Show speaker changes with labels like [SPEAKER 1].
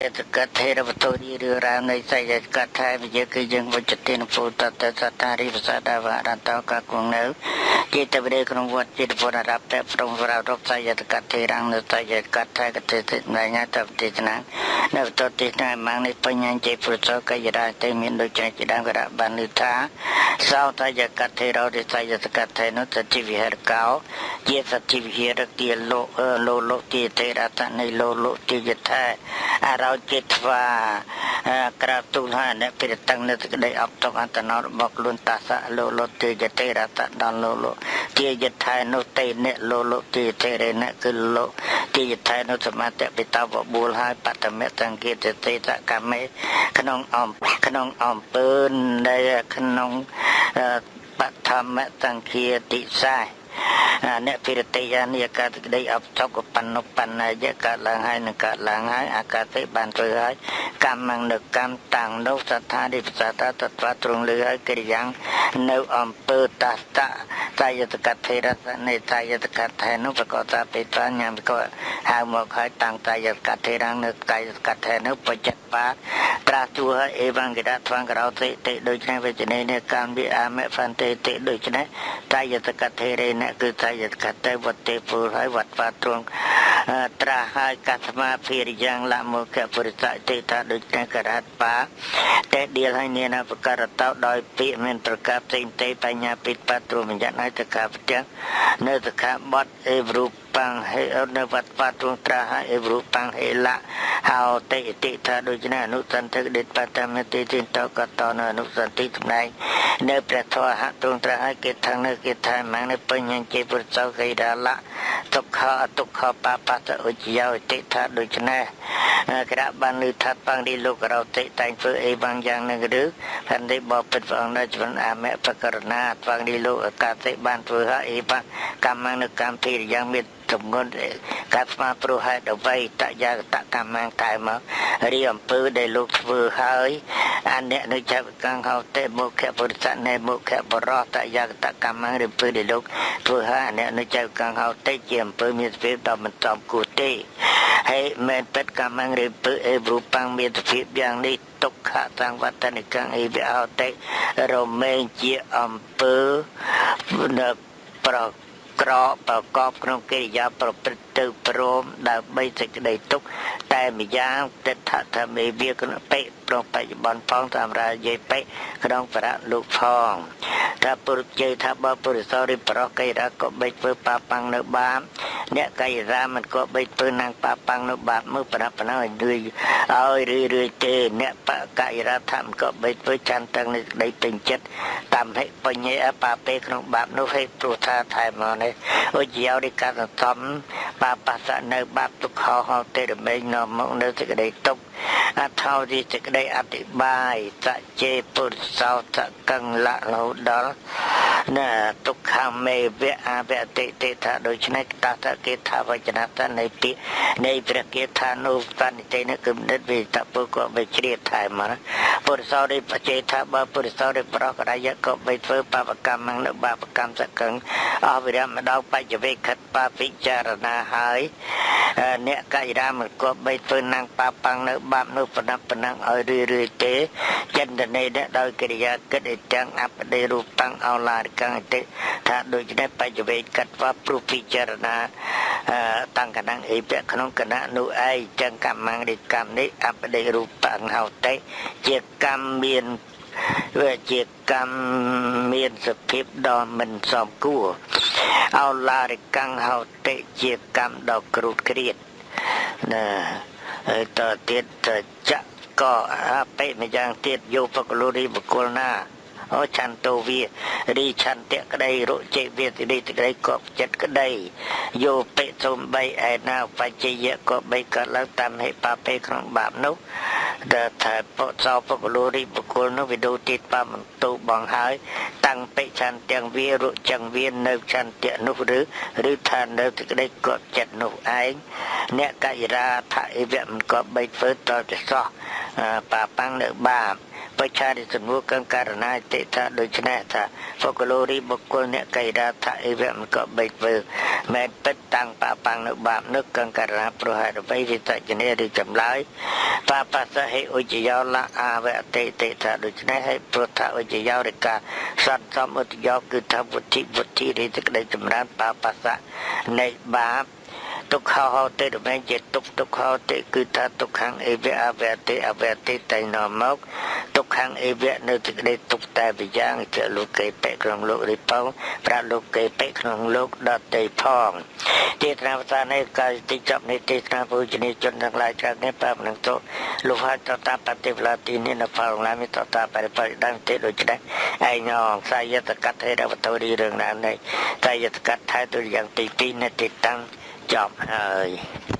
[SPEAKER 1] តកថេរវតុរីរឿងរ៉ាវនៃសយកថាវិជាគឺយើងវចទានពុតតសតារិបសតាវរន្តកគង់នៅជាតវេក្នុងវត្តជាពុនរាប់តែព្រមររកសយកថេរាំងនៅសយកថាកទេសិណញ្ញាតទេសនានៅតទេសនាម៉ាងនេះបញ្ញាជ័យពុទ្ធកយរាទេមានដូចជាដើមករបានលឺថាសោតយកថេររិសយកថេនោះសតិវិហរកោជាសតិវិហរទាលោលោលោទាទេរតនៃលោលោទាយថាអរោចេត្វាក្រាបទូលហើយអ្នកពិរតឹងនៅសេចក្តីអបទុកអន្តណោរបស់ខ្លួនតាសៈលោលោទាយទេរតដល់លោលោទាយថែនោះទេអ្នកលោលោទាយទេរអ្នកគឺលោទាយថែនោះសមាធិបិតវបួលហើយបតមៈសង្កេតទេតកម្មេក្នុងអំក្នុងអំពើនៃក្នុងបឋមសង្ឃាតិសាអ្នកពិរតិយានិកាតក្តីអបសុកបណ្ណបណ្ណយកើតឡើងហើយនឹងកើតឡើងហើយអាកាសិបានធ្វើហើយកម្មនៅកម្មតាំងនោះសត្ថារិបសតាតត្វាទ្រង់លឺហើយកិរិយ៉ាងនៅអំពើតស្តតាយតកថេរសនៃតាយតកថេនោះប្រកបតាបេត្វាញ៉ាំក៏ហៅមកហើយតាំងតាយតកថេរាំងនៅតាយតកថេនោះបច្ចបាត្រាស់ជួហើយអេវង្កិរៈថ្វាងក្រោតិតិដូច្នេះវេចនេនេះកម្មវិអាមេហ្វាន់ទេតិដូច្នេះតាយតកថេរេអ្នកគឺតាយតកតេវតិពុហើយវត្តបាទ្រង់ត្រាស់ហើយកស្មាភិរិយ៉ាងលមុខពុរិស័តិថាដូច្នេះករហបាតែដៀលហើយនានាប្រការតោដោយពាក្យមានប្រការផ្សេងទេបញ្ញាពិតបាទ្រង់បញ្ញត្តិឲ្យតកាផ្ទាំងនៅតកាបត់អេវរូបាំងហេនៅវត្តបាទ្រង់ត្រាស់ហើយអេវរូបាំងហេលៈហោតិតិថាដូច្នេះអនុសន្ធិដិតបតមតិទិតកតនអនុសន្ធិចំណែកនៅព្រះធម៌ហទ្រង់ត្រាស់ហើយគេថានៅគេថាម៉ាំងនៅបញ្ញជាពុទ្ធសោកេរាលៈទុក្ខអទុក្ខបបតឧជយោតិថាដូច្នេះក្របានលឺថាបង្រីលោករោតិតែងធ្វើអីបាងយ៉ាងនឹងឬផន្តិបពិតព្រះអង្គនៅជំនអាមៈបករណាបង្រីលោកអកាសិបានធ្វើហើយអីបាកម្មនៅកម្មភិរិយ៉ាងមានទម្ងន់កាត់ស្មាព្រោះហេតុអ្វីតយាកតកម្មតែមករីអំពើដែលលោកធ្វើហើយអអ្នកនៅចាប់កੰហោតេមុខពុរិស័នៃមុខបរោះតយាកតកម្មឬអំពើដែលលោកធ្វើហើយអអ្នកនៅចាប់កੰហោតេជាអំពើមានសភាពដ៏មិនសមគួរទេហើយមែនពិតកម្មឬអំពើអេរូបាំងមានសភាពយ៉ាងនេះទុក្ខសង្វតនិកੰអេវហោតេរមែងជាអំពើនៅប្រក្រប្រកបក្នុងកិរិយាប្រព្រឹត្តទៅព្រមដើម្បីសេចក្តីទុក្ខតែម្យ៉ាងទិដ្ឋធមេវាក្នុងបិប្របច្ចុប្បន្នផងសម្រាប់យាយបិក្នុងបរៈលោកផងថាពុទ្ធជ័យថាបើពុរិសរិប្រុសកិរិយាក៏បីធ្វើបាបាំងនៅបាបអ្នកកិរិយាមិនក៏បីធ្វើនាងបាបាំងនៅបាបមើលប្រណាប់ប្រណៅឲ្យរឿយឲ្យរឿយរឿយទេអ្នកបកកិរិយាធម្មក៏បីធ្វើចន្ទទាំងនៃក្តីពេញចិត្តតាមហិបញ្ញេបាពេក្នុងបាបនោះហេតុព្រោះថាថែមមកនេះឧជារិកសសំបាបសៈនៅបាបទុក្ខហោទេរមែងនាំមកនៅសេចក្តីទុក្ខអថោទីសេចក្តីអធិប្បាយសច្ចេពុទ្ធសោតកੰលៈរហូតដល់ណាទុក្ខមេវៈអវតិទេថាដូច្នេះតតគេថាវចនតនៃពាក្យនៃព្រះគាថានុបនិទេនេះគឺនិតវិតពុកវិជ្រាថែមពុទ្ធសោរិបច្ចេថាបើពុទ្ធសោរិប្រករាយក៏បីធ្វើបាបកម្មនៅបាបកម្មសកឹងអស់វិរៈម្ដងបច្ចវេខិតបាពិចារណាហើយអ្នកកៃរាមិនក៏បីធ្វើនាងបាបាំងនៅបាបនោះប្រណាប់ប្រណាំងឲ្យរឿយរឿយទេចិន្តនេនេះដោយកិរិយាគិតឲ្យទាំងអបដេរូបាំងអឡារិកੰអតិថាដូច្នេះបច្ចវេកតវព្រោះពិចារណាតាំងកណ្ដាំងអីពៈក្នុងគណៈនោះឯងចឹងកម្មងរិកម្មនេះអបដេរូបាំងហោតិជាកម្មមានវាជាកម្មមានសភាពដ៏មិនសមគួរអោឡារិកੰហោតិជាកម្មដ៏គ្រូតគ្រៀតណាហើយតទៀតចៈក៏អបិម្យ៉ាងទៀតយោបកលុរីបុគ្គលណាអូឆន្ទោវារីឆន្ទៈក្តីរុជិវាទរីក្តីកប់ចិត្តក្តីយោបិសំបីឯណាបច្ចយៈក៏បីកើតឡើងតាមហេបាពេក្នុងបាបនោះដែលថាបសោបកលុរីបុគ្គលនោះវិដូទីបមន្ទូបងហើយតាំងបិឆន្ទាំងវារុចឹងវានៅឆន្ទៈនោះឬថានៅសេចក្តីកប់ចិត្តនោះឯងអ្នកកយរាថអិវៈមិនក៏បីធ្វើតទៅសោះបាបាំងនៅបាប បច្ឆារិសំនួកង្ករណាតិថាដូច្នេះថាបុគ្គលរីបុគ្គលអ្នកកៃរាថាអេវៈមិនក៏បីធ្វើមែនពិតតាំងបាបាំងនៅបាបនឹកកង្ករណាព្រោះហេតុអ្វីវិតជនីឬចម្លើយបាបសហេឧជយោលអាវៈតិតិថាដូច្នេះហើយព្រោះថាឧជយោរិកាសន្សំឧទយោគឺថាវុទ្ធិវុទ្ធិឬសេចក្តីចម្រើនបាបសៈនៃបាបទុក្ខហោតិរមែងជាទុក្ខទុក្ខហោតិគឺថាទុក្ខំអេវៈអវៈតិអវៈតិតែនាំមកទុក្ខំអេវៈនៅសេចក្តីទុក្ខតែម្យ៉ាងជាលោកេបិក្នុងលោករិផងប្រាលោកេបិក្នុងលោកដតីផងទេសនាវសានៃកាយទីចប់នៃទេសនាពូជនីជនទាំងឡាយច្រើននេះបែបនឹងទៅលោកហើយតតាបតិវឡាទីនេះនៅផលឡាមិតតាបរិបរិដើមទេដូច្នេះឯងអងសាយតកថេរវតរីរឿងណានៃសាយតកថៃទុយ៉ាងទី2នៅទីតាំងចប់ហើយ។